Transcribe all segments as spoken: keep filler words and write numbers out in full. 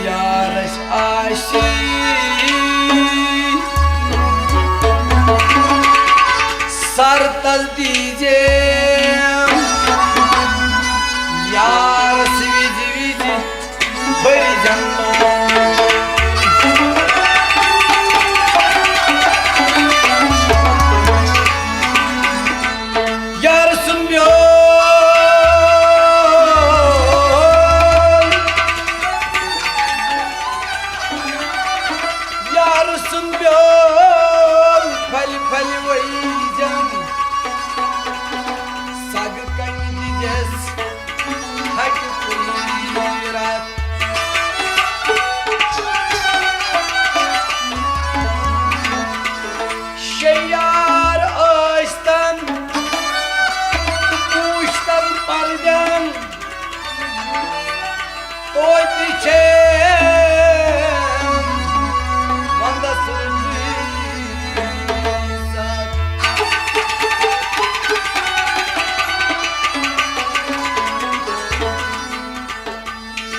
Yaris آسی سر تل دیجے، یارس وِزِ وِزِ بٔرۍ جنت۔ یار سُنٛد بیول، یار سُنٛد بیول پھلہِ پھلہِ ؤیجن، سگ کنہِ دِجس ہٹہِ کُنی راتھ۔ شیٚیار ٲسۍتن، پوٗشتن پردن، توتہِ چھے ونٛدس رُتُے سگ۔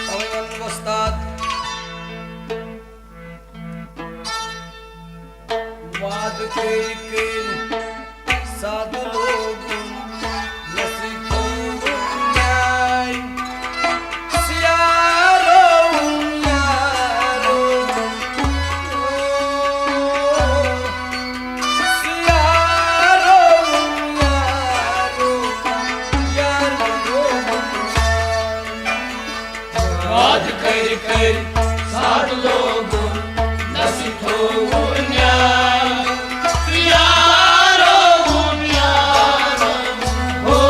توے ووٚن وۄستاد، وعدٕ کٔرۍ کٔرۍ سادٕ لوگُن، نصیب تھوٚوُن میانہِ۔ سُہ یارو، یارو، سُہ یارو، یارو، یارو۔ وعدٕ کٔرۍ کٔرۍ سادٕ لوگُن، نصیب تھوٚوُن میانہِ۔ یارو، یارو، ہو،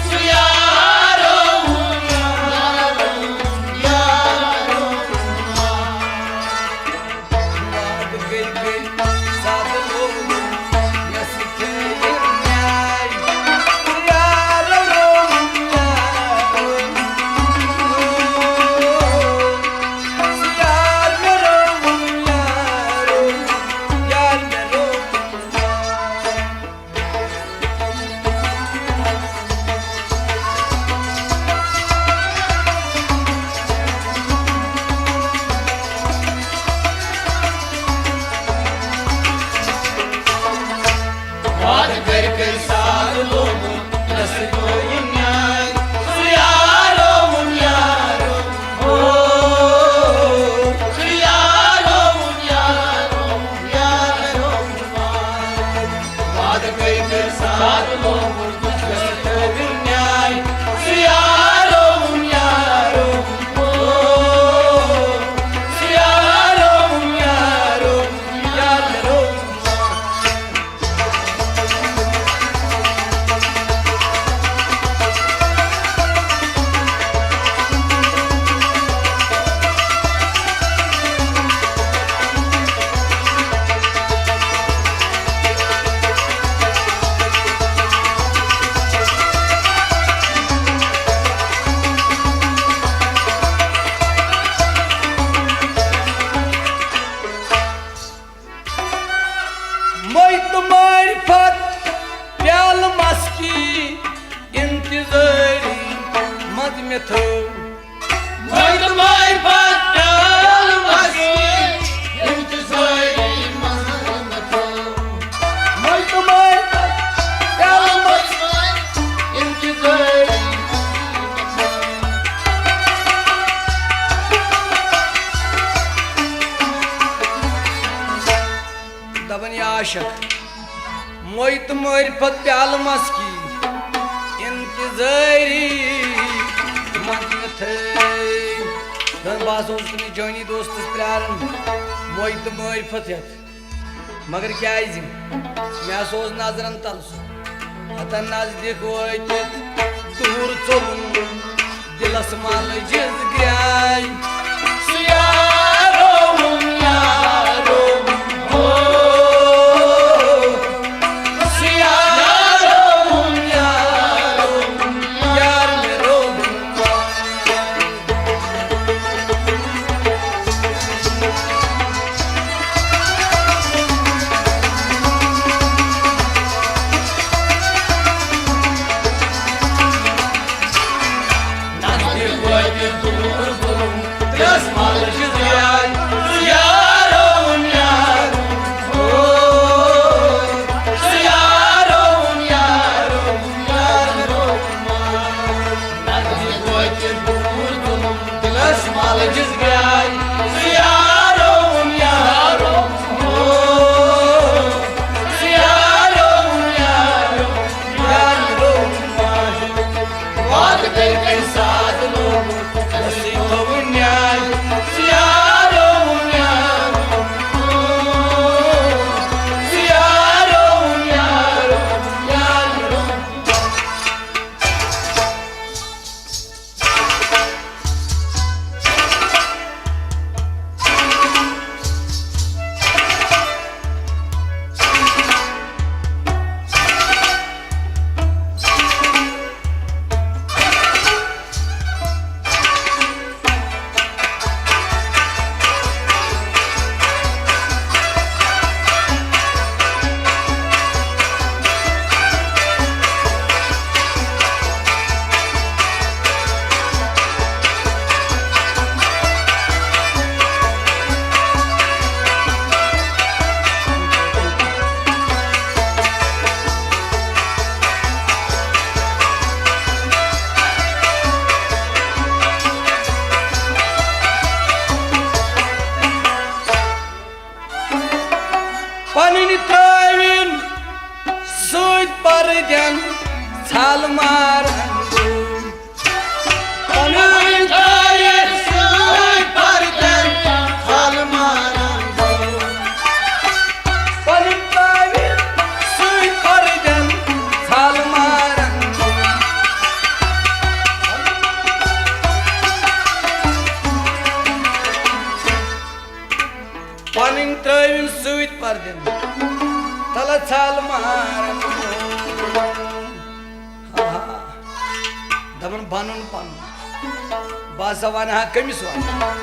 سُہ یارو، یارو، یارو۔ وعدٕ کٔرۍ کٔرۍ سادٕ لوگُن، نصیب تھوٚوُن میانہِ۔ یارو، یارو، تھٲو۔ مٔلۍ تہٕ مٔلۍ پتہٕ پیالہٕ مَس کِنۍ، یِم تہِ زٲری منٛز مےٚ تھٲو۔ مٔلۍ تہٕ مٔلۍ پتہٕ پیالہٕ مَس کِنۍ، یِم تہِ زٲری منٛز مےٚ تھٲو۔ دَپان یا عاشق، موٚے تہٕ مٲرۍ پتہٕ پیالہٕ مَس کی انتظٲری منٛز مےٚ تھٲے۔ دَپان بہٕ ہسا اوسُس تٔمِس جٲنی دوستَس پیاران، موٚے تہٕ مٲرۍ پتہٕ ہٮ۪تھ۔ مگر کیازِ؟ مےٚ ہسا اوس نظرن تل سُہ ہتن نزدیٖک وٲتِتھ دوٗر ژوٚلُن۔ دِلس ملجِس گرٛاے۔ سُہ یارو، یارو، ہو۔ سُہ یارو، یارو، یار مےٚ رووُن۔ نزدیٖک وٲتِتھ دوٗر گوٚو، ترٛس ملجہِ درٛاے۔ یارو، یارو، ہو، یارو، یارو، یارو۔ نزدیٖک وٲتِتھ دوٗر گوٚو، ترٛس ملجہِ درٛاے۔ یارو، یارو، ہو، یارو، یارو، یارو۔ وعدٕ کٔرۍ کٔمۍ ساتہٕ لوٚگ، اَسہِ تھوٚو نیٛاے۔ یارو، یارو، یارو، یارو، یارو۔ پنٕنۍ ترٲوِن سۭتۍ پردٮ۪ن ژھل مارن۔ پنٕنۍ ترٲوِن سۭتۍ پردٮ۪ن ژھل مارن۔ پنٕنۍ ترٲوِن سۭتۍ پردٮ۪ن ژھل مارن۔ پنٕنۍ ترٲوِن سۭتۍ پردٮ۪ن تلہٕ ژھل مارن۔ ہا ہا۔ دپان بنُن پنُن۔ بہٕ ہسا ونہٕ ہا کٔمِس ونہٕ۔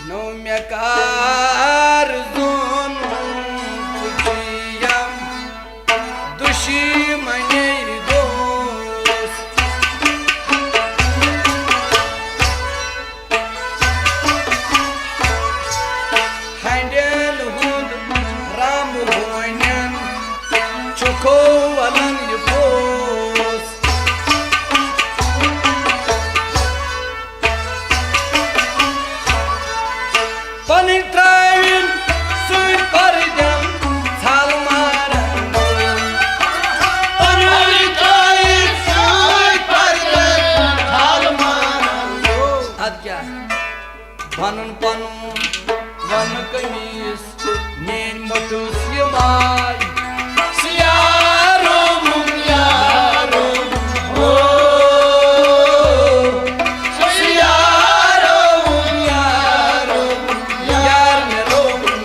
نو مےٚ کار زون ژٕ چھُے یم دُشمنے دوست۔ ہنڈٮ۪ن ہُنٛد رام ہونٮ۪ن چھُکھو ونان یہِ پوٚز۔ پنٕنۍ ترٲوِن سۭتۍ پردٮ۪ن ژھل مارن۔ پنٕنۍ ترٲوِن سۭتۍ پردٮ۪ن ژھل مارن۔ ادٕ کیٛاہ؟ پنُن پنُن ونہٕ کٔمِس؟ میٲنۍ مٔٹٕس یہِ ماے۔ سُہ یارو، یارو، ہو۔ سُہ یارو، یارو، یار مےٚ رووُن۔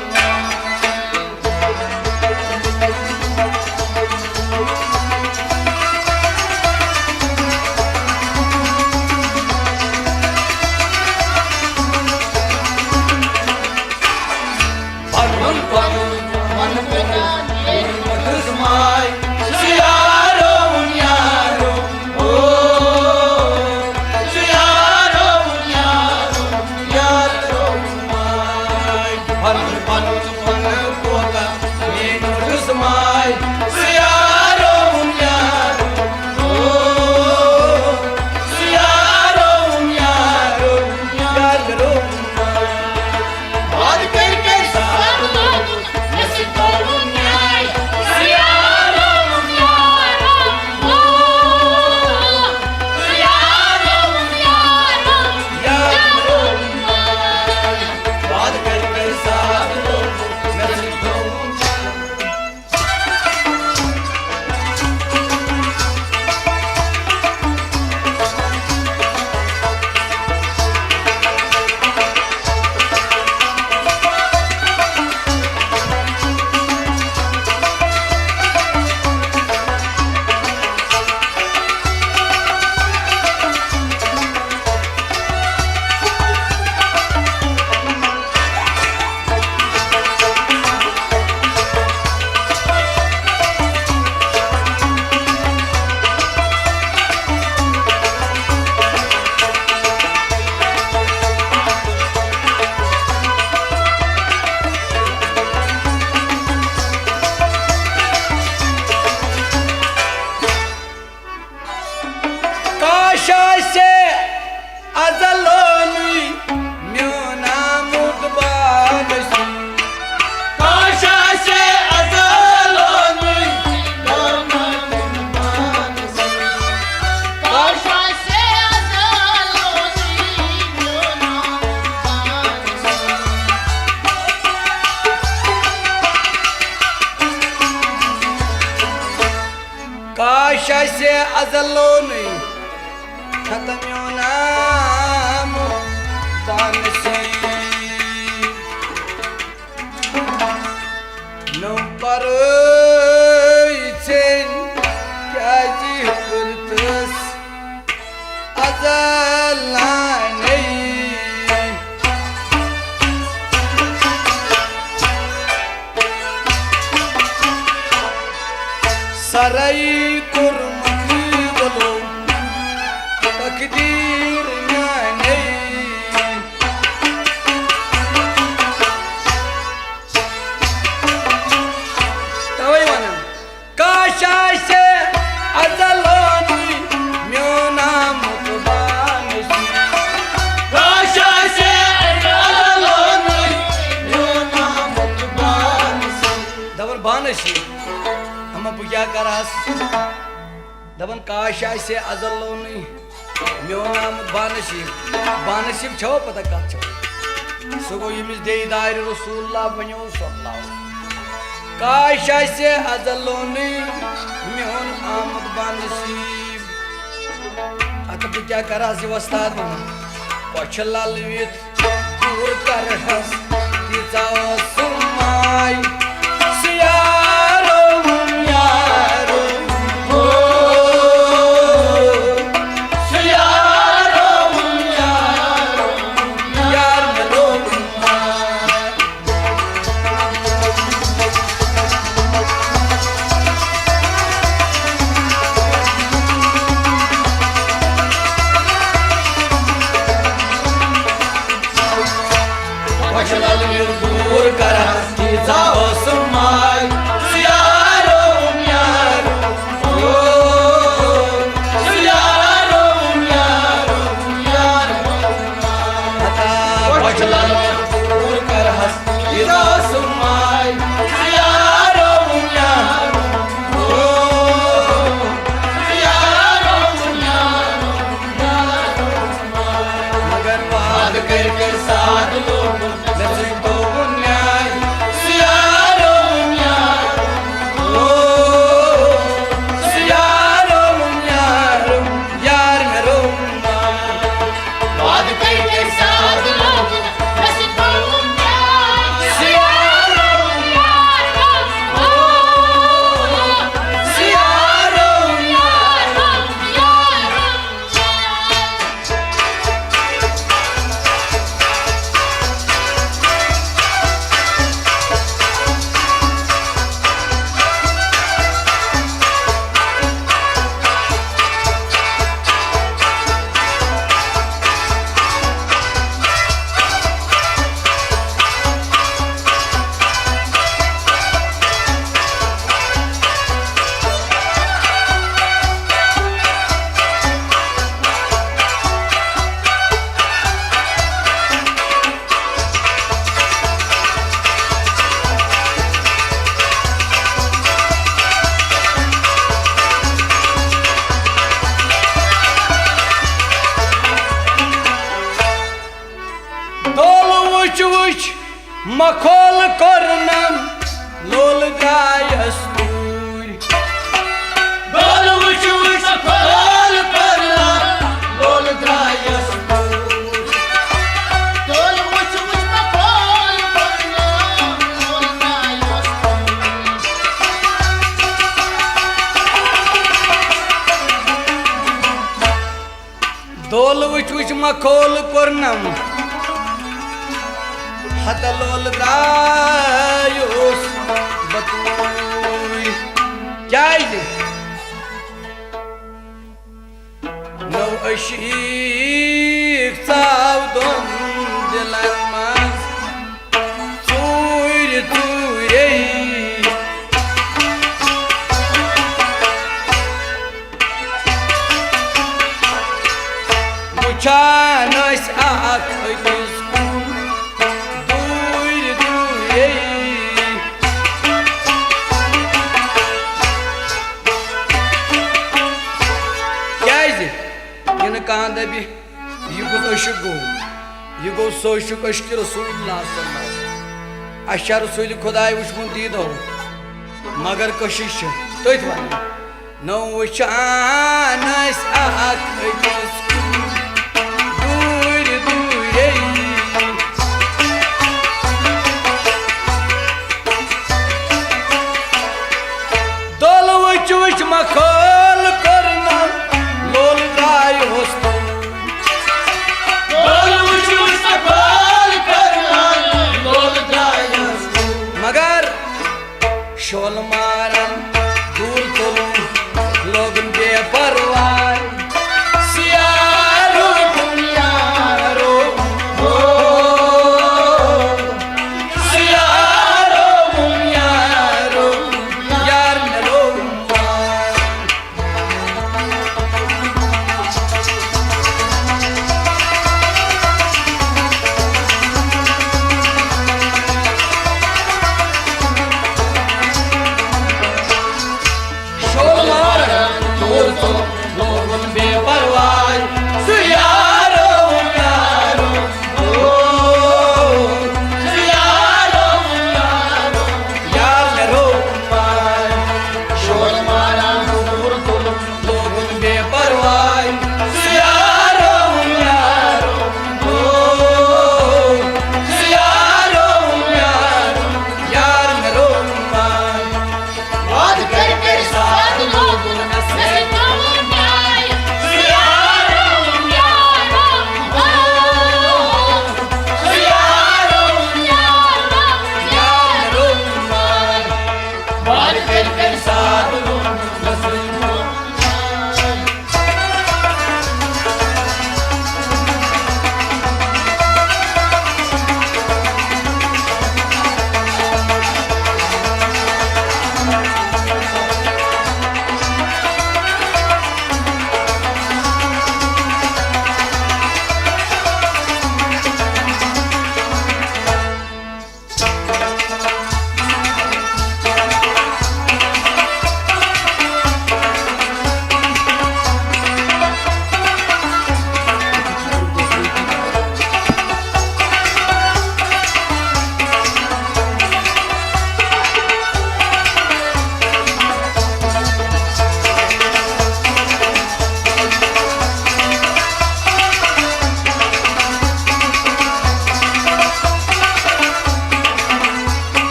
آسہِ ازلونٕے میون آمُت بانہٕ سُے۔ کاش آسہِ ازلونٕے میون آمُت بانہٕ سُے۔ کاش آسہِ ازلونٕے میون آمُت بانہٕ سُے۔ کاش آسہِ ازلونٕے ختم میون نام دانسی۔ نو پرٲے ژیٚنۍ کیٛازِ کٔرتٕس ازل نانے۔ سرے کوٚرمُت ولو تقدیٖر میانے۔ توے ونان، کاش آسہِ ازلونٕے میون آمُت بانہٕ سُے۔ کاش آسہِ ازلونٕے میون آمُت بانہٕ سُے۔ دپان بانہٕ سُے، اما بہٕ کیٛاہ کرٕ ہس؟ دپان کاش آسہِ ازلونٕے میون آمُت بانصیب۔ بانصیب چھوا پتہ کتھ چھو؟ سُہ گوٚو ییٚمِس دیٖدارِ رسول اللہ بنیو صلی اللہ علیہ وسلم۔ کاش آسہِ ازلونٕے میون آمُت بانصیب۔ اتھ بہٕ کیٛاہ کرٕ از یہِ وۄستاد ونان؟ کۄچھِ للوِتھ دوٗر کرہس تیٖژا ٲسٕم ماے۔ سُہ یارو، یارو، ہو، سُہ یارو، یارو، یار مےٚ لوگُم ماے۔ وچھِ للوِتھ دوٗر کران، تیٖژا ٲسٕم ماے۔ سُہ یارو، یارو، او، سُہ یارو، یارو، یارو۔ ہتا وچھِ للوِتھ دوٗر کرہس، تیٖژا ٲسٕم ماے۔ سُہ یارو، یارو، او، سُہ یارو، یارو، یارو۔ مگر وعدٕ کٔرۍ کٔرۍ ساتھ لوگُن، مےٚ سۭتۍ تھووُن نیاے۔ سُہ یارو، یارو، او، سُہ یارو، یارو، یار مےٚ روٚم۔ وعدٕ کٔرۍ کٔرۍ ساتھ لوگُن، مےٚ سۭتۍ تھووُن نیاے۔ سُہ یارو، یارو، او، سُہ یارو، یارو، یارو۔ دول وٕچھ وٕچھ مکھول کوٚرنم، لول درٛایس توٗرۍ۔ دول وٕچھ وٕچھ مکھول کوٚرنم، لول درٛایس توٗرۍ۔ دول وٕچھ وٕچھ مکھول کوٚرنم، لول درٛایس توٗرۍ۔ دول وٕچھ وٕچھ مکھول کوٚرنم، ہتہٕ لول درٛایوس بہٕ توٗرۍ۔ کیٛازِ؟ نٔو عشیٖق ژاو دۄن دِلن منٛز۔ ژوٗرِ ژوٗرے۔ کانٛہہ دَپہِ، یہِ کُس عشق گوٚو؟ یہِ گوٚو سُہ عشق، عشقِ رسول اللہ صلی اللہ علیہ وسلم۔ اَسہِ چھا رسوٗلِ خۄداے وٕچھمُت دیٖدو؟ مگر کٔشِش چھِ تٔتھۍ وَنان۔ نہ وٕچھان ٲسۍ اکھ أکِس کُن دوٗرِ دوٗرے۔ دۄل وٕچھ وٕچھ مخول کوٚرنم، لوٚل درٛایوس تُل۔ دۄل وٕچھ وٕچھ مخول کوٚرنم، لوٚل درٛایوس تُل۔ مگر شول مارن دوٗر تُلُن لوگُن بے پرواے۔ سیارو یارو، ہو، سیارو یارو، یار مےٚ لوگُن وار۔ شولمارن دوٗر تُل لوگُن بے پرواے۔ سُہ یارو، یارو، او، سُہ یارو، یارو، یار مےٚ روو پاے۔ شولمارن دوٗر تُل لوگُن بے پرواے۔ سُہ یارو، یارو، او، سُہ یارو، یارو، یار مےٚ روو پاے۔ وعدٕ کٔرۍ کٔرۍ ساتھ لوگُن مےٚ سۭتۍ۔ سُہ یارو، یارو، او، سُہ یارو، یارو، یار مےٚ روو پاے۔ وعدٕ کٔرۍ کٔرۍ ساتھ لوگُن مےٚ سۭتۍ۔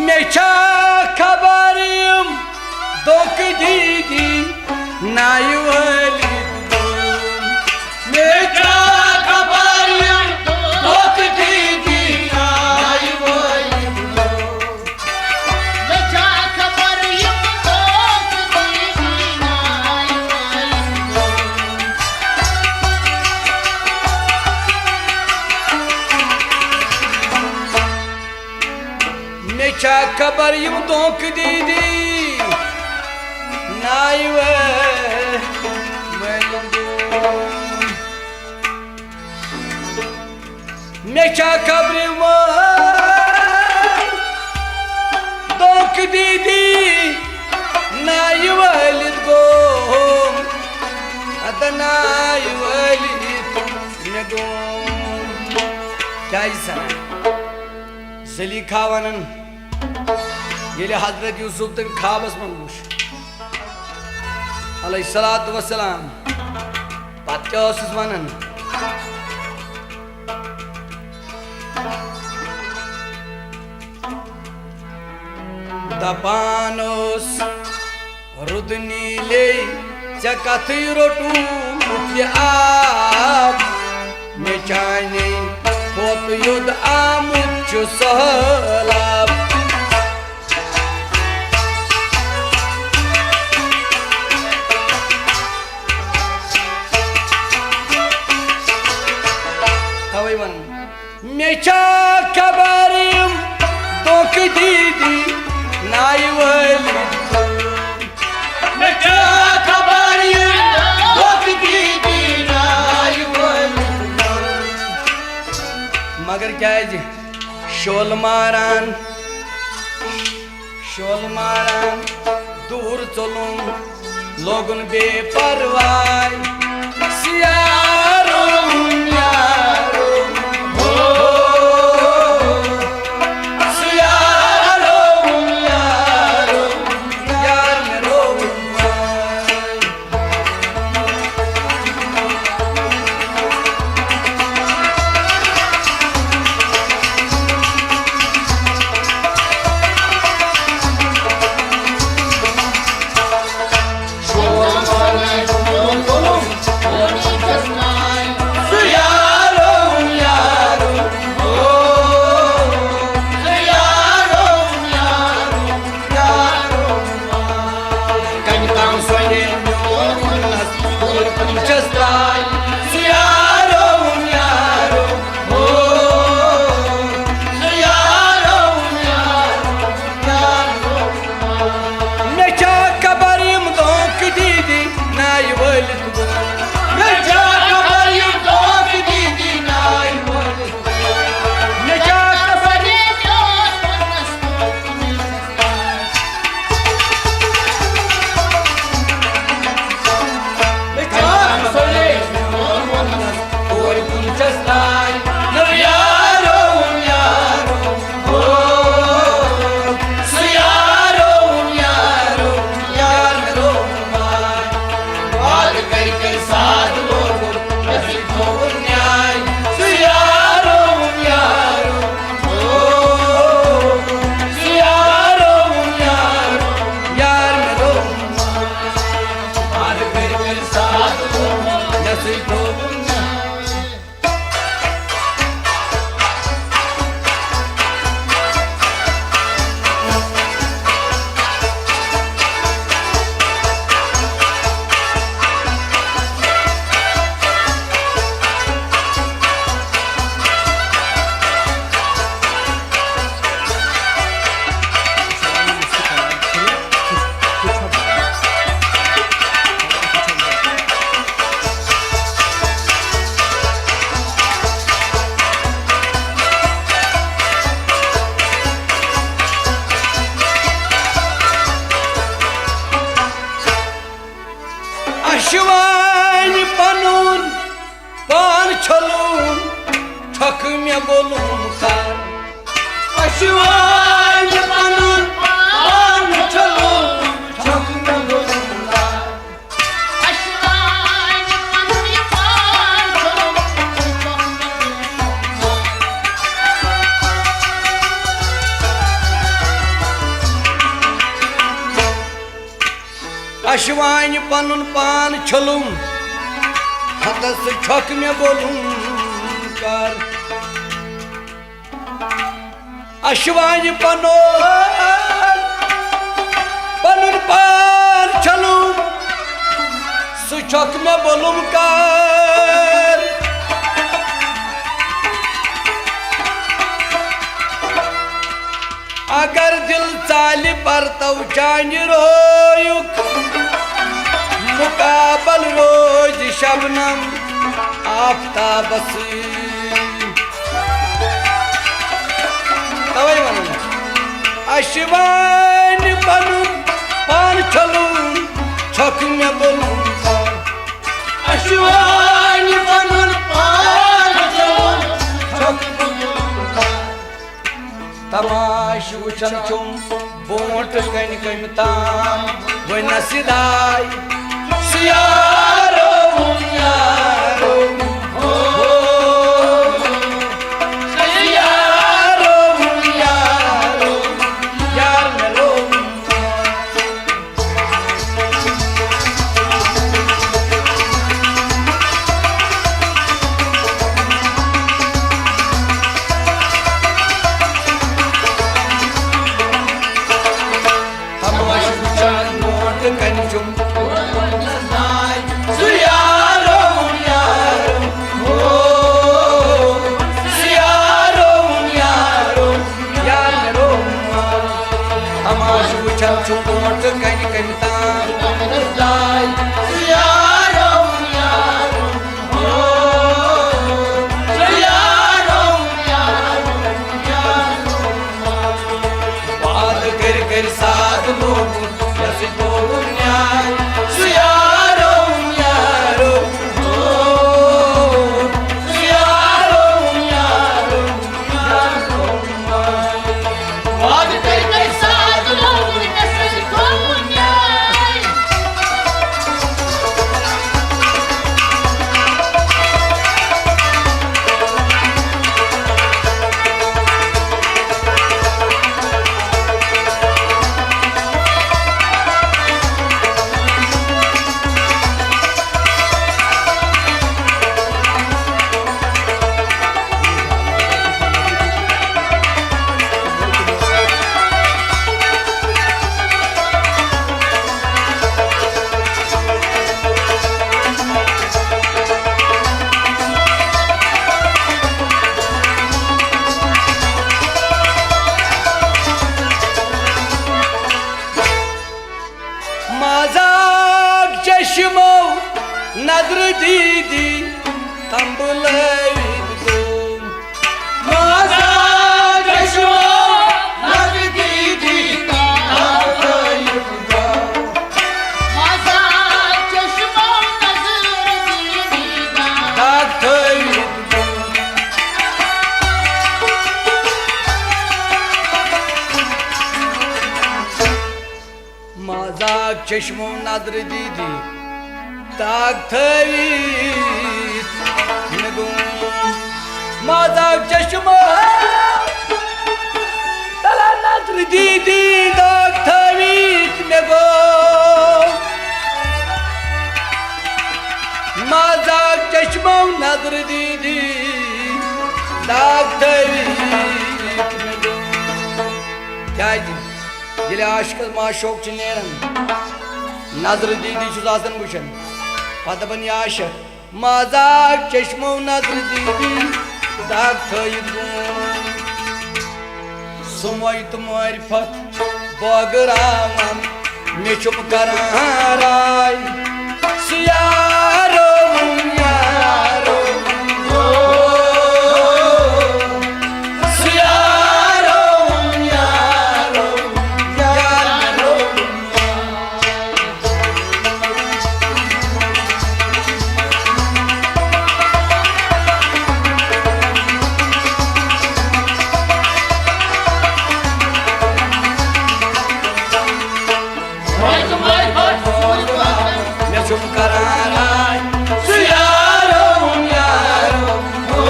مےٚ چھا خبر یِم دھوکہٕ دیٖدی نایہِ وٲلۍ؟ مےٚ چھا خبر یِم دھوکہٕ دیٖدی نایہِ وٲلۍ؟ مےٚ چھا خبر یِم دھوکہٕ دیٖدی نایہِ وٲلۍ؟ مےٚ چھا خبر یِم دھوکہٕ دیٖدی نایہِ وٲلۍ؟ مےٚ چھا خبر یِم دھوکہٕ دیٖدی نایہِ وٲلِتھ گوٚو؟ اَدٕ نایہِ وٲلِتھ مےٚ گوٚو۔ کیٛازِ سَنا؟ زلیخا وَنان، ییٚلہِ حضرت یوسف تٔمۍ خوابس منٛز وُچھ، علیہ الصلوۃ والسلام، پتہٕ کیٛاہ اوسُس وَنان؟ دپان اوس، رُدٕ نیٖلے، ژےٚ کتھٕے روٚٹُتھ یہِ آب؟ مےٚ چانے کھوٚت یوٚد آمُت چھُ سہلاب۔ توے ونان، مےٚ چھا خبر یِم دھوکہٕ دیٖدی نایہِ وٲلۍ؟ مےٚ چھا خبر یِم دھوکہٕ دیٖدی نایہِ وٲلۍ؟ مگر کیٛازِ شول ماران، شول ماران دوٗر ژوٚلُم؟ لوگُن بے پرواے۔ سُہ یارو، یارو، ہو، سُہ یارو، یارو، یار مےٚ رووُن۔ مےٚ چھا خبر یِم دھوکہٕ دیٖدی نایہِ وٲلِتھ گوٚو۔ مےٚ چھا خبر یِم دھوکہٕ دیٖدی نایہِ وٲلِتھ گوٚو۔ مےٚ چھا خبر یِم اَسہِ وۄنۍ پَنُن پان چھوٚلُم، چھۄکھ مےٚ بولُم کر۔ اَسہِ وۄنۍ پَنُن پان چھوٚلُم، چھۄکھ مےٚ بولُم کر۔ اَسہِ وۄنۍ پَنُن پان چھوٚلُم، ہتس چھۄکھ مےٚ بولُم کر۔ اَسہِ وۄنۍ پَنُن، پَنُن پان چھوٚلُم، سُہ چھۄکھ مےٚ بولُم کر۔ اگر دِل ژالہِ پرتو چانہِ رویُک، مُقابل روزِ شبنم آفتابس سۭتۍ۔ توے ونان، اَسہِ وۄنۍ پَنُن پان چھوٚلُم، چھۄکھ مےٚ بولُم کر۔ اَسہِ وۄنۍ پَنُن پان چھوٚلُم، چھۄکھ مےٚ بولُم کر۔ تماشہٕ وٕچھان چھُم برونٛٹھ کنہِ کٔمۍ تام، وۄنۍ نہ سِدھاے۔ سُہ یارو، یارو، ہو، ہو۔ سُہ یارو، یارو، یار مےٚ رووُن۔ تماشہٕ وٕچھان برونٛٹھ کنہِ چھُم۔ سُہ یارو، یارو، ہو، سُہ یارو، یارو، یارو۔ تماشہٕ وٕچھان چھُم برونٛٹھ کنہِ کٔمۍ تام۔ سُہ یارو، یارو، ہو، سُہ یارو، یارو، یارو۔ وعدٕ کٔرۍ کٔرۍ ساتھ لوگُن، یَس گوٚو نیاے۔ سُہ نظرٕ دیٖدی تمبلٲوِتھ گوٚو۔ مازا چشمو نظرٕ دیٖدی تمبلٲوِتھ گوٚو۔ مازا چشمو نظرٕ دیٖدی داغ تھٲوِتھ گوٚو۔ مازاک چشمو نظرٕ دیٖدی داغ تھٲوِتھ مےٚ گوٚو۔ مازاک چشمو تلہ نظرٕ دیٖدی داغ تھٲوِتھ مےٚ گوٚو۔ مازاک چشمو نظرٕ دیٖدی داغ تھٲوِتھ مےٚ گوٚو۔ کیٛازِ؟ ییٚلہِ عاشقس معشوق چھُ نیران، نظرٕ دیٖدی چھُس آسان وٕچھان، پتہٕ دپان، یا عاشق، مازاک چشمو نظرٕ دیٖدی داغ تھٲیِتھ گوٚو۔ سُمے تہٕ معرفت بٲگراوان، مےٚ چھُم کران راے۔ سُہ یارو، یارو، او، سُہ یارو، یارو، یارو۔ مےٚ چھُم کران راے، سُہ یارو، یارو، او،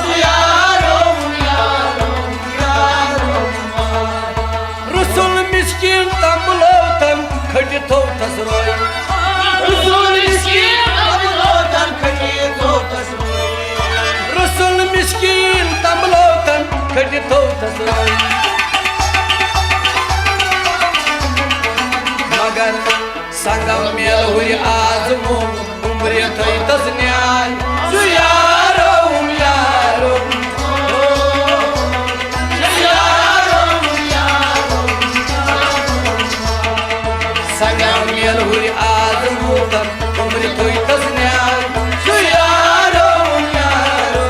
سُہ یارو، یارو، یارو۔ رسول مسکین تمبلو تن کھٹہِ تھوو تس روے۔ رسول مسکین تمبلو تن کھٹہِ تھوو تس روے۔ رسول مسکین تمبلو تن کھٹہِ تھوو تس روے۔ مگر سنگم میل ہُرِ آز مومُت عمرِ تھٲوۍ تس نیاے۔ سُہ یارو، یارو، سُہ یارو، یارو۔ سنگم میل ہُرِ آز مومُت عمرِ تھٲوۍ تس نیاے۔ سُہ یارو، یارو،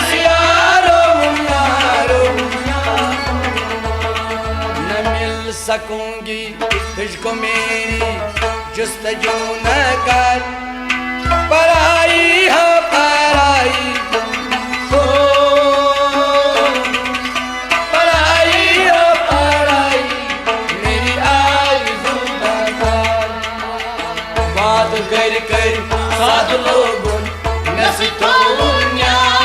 سُہ یارو، یارو۔ نہ مل سکوں گی تجھ کو میری جستجو نہ کر، پرائی ہو پرائی، ہو پرائی، ہو پرائی، میری آرزو نہ کر۔ وعدٕ کٔرۍ کٔرۍ سادٕ لوگُن مےٚ سۭتۍ تھووُن نیاے۔